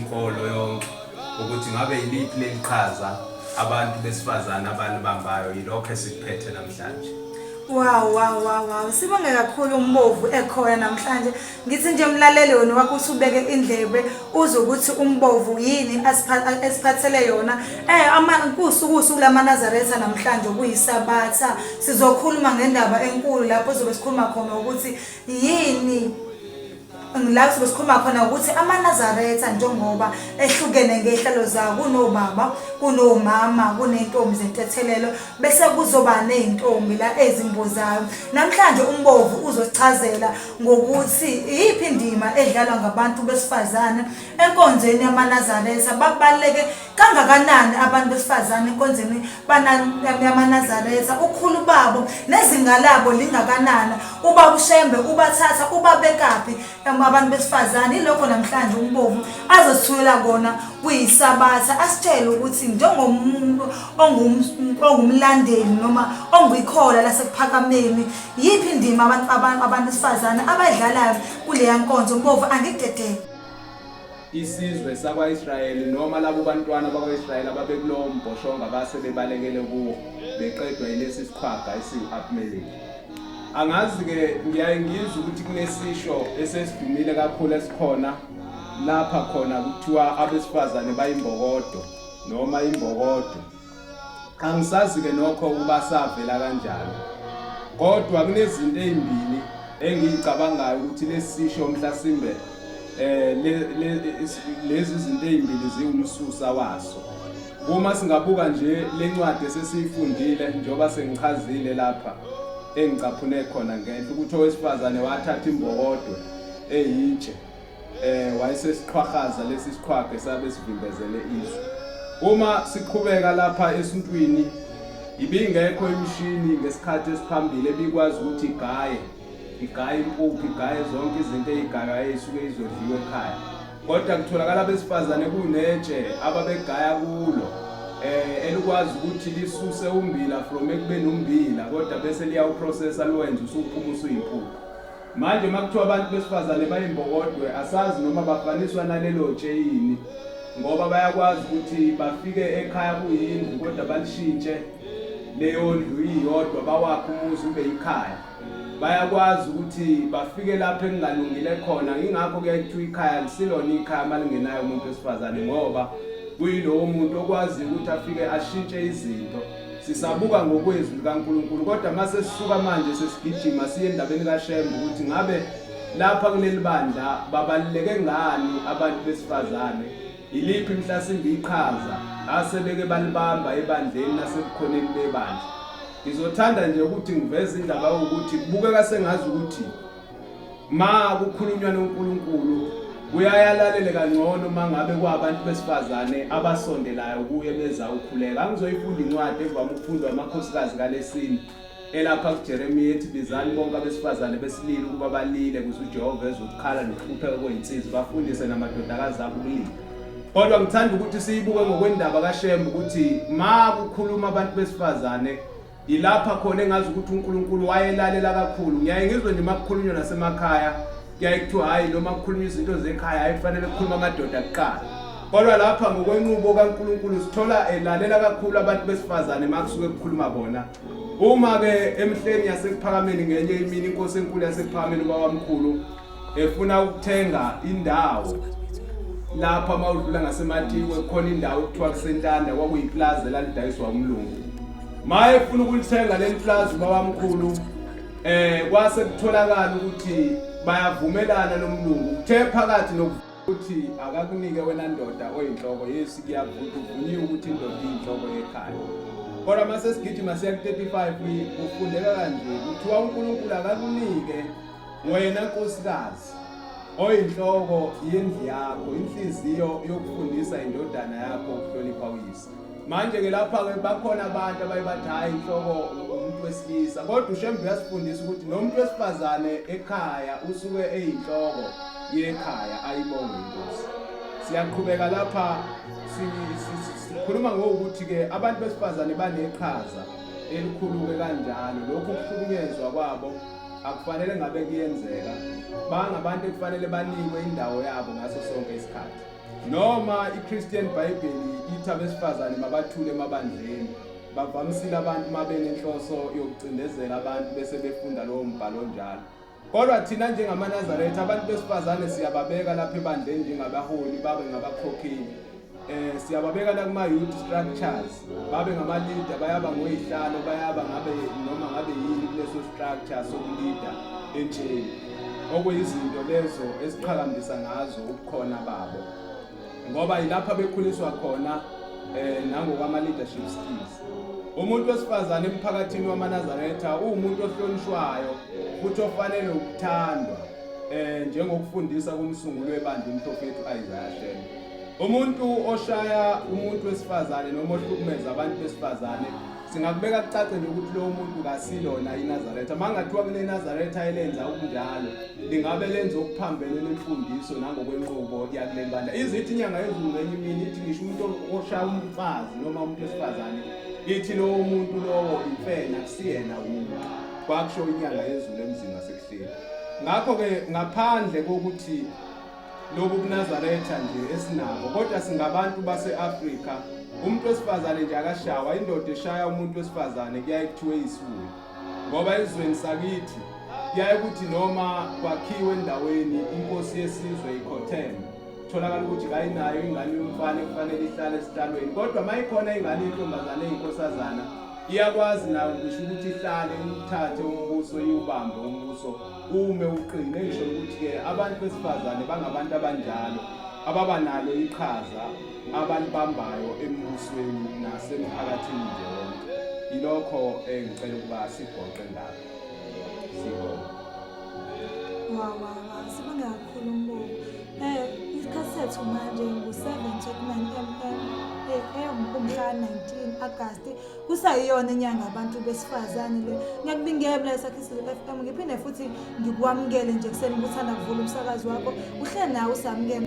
inkolo yonke ukuthi ngabe yiliphi leli qhaza abantu besifazane abalibambayo yilokho esikuphethe namhlanje. Wow wow wow wow sibonge kakhulu umbovu ekhona namhlanje ngithi nje mlaleli wena wakho usubeke indlebe uzwe ukuthi umbovu yini esiphathele yona eh ama kusuku usuku lamaNazaretha namhlanje kuyisabatha sizokhuluma ngendaba enkulu lapho sizobe sikhuluma khona ukuthi yini La sizobe sikhuluma khona ukuthi amaNazaretha njengoba ehlukene ngehlelo zawo kunobaba, kunomama, kunentombi zentethelelo bese kuzoba nezintombi la ezimbozayo. Namhlanje uMbovu uzosichazela ngokuthi iyiphi indima edlalwa ngabantu besifazane enkonzweni yamaNazaretha, babaluleke kangakanani abantu besifazane enkonzweni yamaNazaretha, ukhulu babo nezinga labo lingakanani, ubaba uShembe ubathatha ubabekaphi abantu besifazane. Ilokho namhlanje uMbovu azosithulela kona kuyiSabatha, asitshele ukuthi njengomuntu ongumlandeli noma onguyikhola laseKuphakameni, yiphi indima abantu besifazane abayidlalayo kuleya nkonzo. Mbovu, angikudedele. Isizwe sakwa-Israyeli noma labo bantwana bakwa-Israyeli ababekulowo mbhoshongo abase bebalekele kuwo beqedwa yilesi siqhwaga esiwu-Abimeleki. Angazi-ke, ngiyaye ngizwe ukuthi kunesisho esesidumile kakhulu esikhona lapha khona kuthiwa abesifazane bayimbokodo noma imbokodo. Angisazi-ke nokho ukuba savela kanjani. Kodwa kunezinto ezimbili engiyicabangayo ukuthi lesisho mhlasimbe eh lezi zinto ezimbili ziwumsusa waso. Uma singabuka nje lencwadi esesiyifundile njengoba sengichazile lapha engicaphune khona ngenhla ukuthi owesifazane wathatha imbokodo eyitshe eh wayesesiqhwahaza lesi siqhwaga esabe sivimbezele izwe. Uma siqhubeka lapha esintwini ibingekho imishini ngesikhathi esiphambili ebikwazi ukuthi igaye igaye impuphu igaye zonke izinto eyigaywayo eyisuke izodliwa ekhaya kodwa kutholakala abesifazane kunetshe ababegaya kulo eh elikwazi ukuthi lisuse umbila from ekubeni umbila kodwa bese liyawuprocessa luwenze usuphuma usuyimpuphu. Manje uma kuthiwa abantu besifazane bayimbokodwe asazi noma bafaniswa nalelo tshe yini ngoba bayakwazi ukuthi bafike ekhaya kuyindlu kodwa balishintshe leyo ndlu iyodwa bawakhe umuzi ube yikhaya. Bayakwazi ukuthi bafike lapho ekungalungile khona ingakho kuyaye kuthiwa ikhaya lisilona ikhaya uma lingenaye umuntu wesifazane ngoba kuyilowo muntu okwaziyo ukuthi afike ashintshe izinto. Sisabuka ngokwezwi likaNkulunkulu kodwa mase sisuka manje sesigijima siye endabeni kaShembe ukuthi ngabe lapha kuleli bandla babaluleke ngani abantu besifazane, iliphi mhlasimbe iqhaza asebeke balibamba ebandleni nasebukhoneni bebandla. Ngizothanda nje ukuthi ngiveze indaba yokuthi kubukeka sengazi ukuthi Ma kukhulunywa noNkulunkulu uyaye alalele kangcono uma ngabe kwabantu besifazane abasondelayo kuye beza ukhuleka. Angizoyifunda incwadi evame ukufundwa amakhosikazi kaLesine elapha kuJeremiya ethi bizani bonke abesifazane besilile ukuba balile ukuze uJehova ezwe ukukhala nokuhlupheka kwezinsizwa bafundise namadodakazi abo ukulila. Kodwa ngithanda ukuthi siyibuke ngokwendaba kaShembe ukuthi ma kukhuluma abantu besifazane Yilapha khona engazi ukuthi uNkulunkulu wayelalela kakhulu. Ngiyaye ngizwe nje uma kukhulunywa nasemakhaya, kuyaye kuthiwa hhayi noma kukhulunywa izinto zekhaya hhayi kufanele kukhulume amadoda kuqala. Kodwa lapha ngokwenqubo kaNkulunkulu sithola elalela kakhulu abantu besifazane uma kusuke kukhuluma bona. Uma-ke emihleni yaseKuphakameni ngenye imini inkosi enkulu yaseKuphakameni ubabamkhulu efuna ukuthenga indawo lapha uma udlula ngaseMatikwe kukhona indawo ekuthiwa kuseNtanda kwakuyiplaza elalidayiswa umlungu. Ma efuna ukulithenga leli plaza ubabamkhulu eh kwase kutholakala ukuthi bayavumelana nomlungu kuthe phakathi nokuthi akakunike wena ndoda oyinhloko yes kuyavunyiwe ukuthi indoda iyinhloko yekhaya kodwa mase sigijima siya ku-35 kufundeka kanje kuthiwa uNkulunkulu akakunike wena nkosikazi oyinhloko yendlu yakho inhliziyo yokufundisa indodana yakho ukuhlonipha uyise. Manje-ke lapha-ke bakhona abantu abaye bathi hhayi inhloko umuntu wesilisa kodwa uShembe uyasifundisa ukuthi nomuntu wesifazane ekhaya usuke eyinhloko yekhaya ayibonge inkosi. Siyaqhubeka lapha sikhuluma ngokuthi-ke abantu besifazane baneqhaza elikhulu-ke kanjalo lokhu kuhlukunyezwa kwabo akufanele ngabe kuyenzeka bangabantu ekufanele banikwe indawo yabo ngaso sonke isikhathi. Noma iChristian Bible ithi abesifazane mabathule emabandleni, bavamisile abantu mabenenhloso yokucindezela abantu bese befunda lowo mbhalo onjalo. Kodwa thina njengamaNazaretha abantu besifazane siyababeka lapha ebandleni njengabaholi babe ngabakhokheli. Eh siyababeka la kuma youth structures babe ngama leader bayaba ngoyihlalo bayaba ngabe noma ngabe yini kuleso structure sokuleader entsheni. Okuyizinto lezo esiqhakambisa ngazo ubukhona babo. Ngoba yilapha bekhuliswa khona eh nangokwama leadership skills. Umuntu wesifazane emphakathini wamaNazaretha uwumuntu ohlonishwayo futhi ofanele ukuthandwa eh njengokufundisa komsunguli webandla umprofeti uIsaiah Shembe. Umuntu oshaya umuntu wesifazane noma ohlukumeza abantu besifazane singakubeka kucace nje ukuthi lowo muntu kasilona iNazaretha. Mangathiwa kuneNazaretha elenza okunjalo lingabe lenza okuphambene nemfundiso nangokwenqubo yakuleli bandla. Izithi inyanga yezulu ngenye imini ithi ngisho umuntu oshaya umfazi noma umuntu wesifazane ithi lowo muntu lowo imfena kusiyena umuntu. Kwakusho inyanga yezulu emzini wasekuhleni. Ngakho-ke ngaphandle kokuthi lobu buNazaretha nje esinabo kodwa singabantu base-Afrika umuntu wesifazane nje akashawa indoda eshaya umuntu wesifazane kuyaye kuthiwe isiwula ngoba ezweni sakithi kuyaye kuthi noma kwakhiwe endaweni inkosi yesizwe ikhotheme tholakala ukuthi kayinayo ingane yomfana ekufanele ihlale esihlalweni kodwa uma ikhona ingane yentombazane eyinkosazana iyakwazi nayo ngisho ukuthi ihlale iwuthathe umbuso iwubambe umbuso ume uqine ngisho ukuthi-ke abantu besifazane bangabantu abanjalo ababa nalo iqhaza abalibambayo embusweni nasemphakathini nje wonke. Yilokho engicela ukuba sigoqe ngakho. Sibonge. Wow, wow, wow. Sibonge kakhulu Mbuku. Isikhathi sethu manje ngu-7:29 mm umhla 19 August. Kusayiyona inyanga abantu besifazane le. Ngiyakubingelela la eSakhisizwe FM ngiphinde futhi ngikwamukele nje kuseni kuthanda kuvula umsakazo wakho. Uhleli nawe usamukele.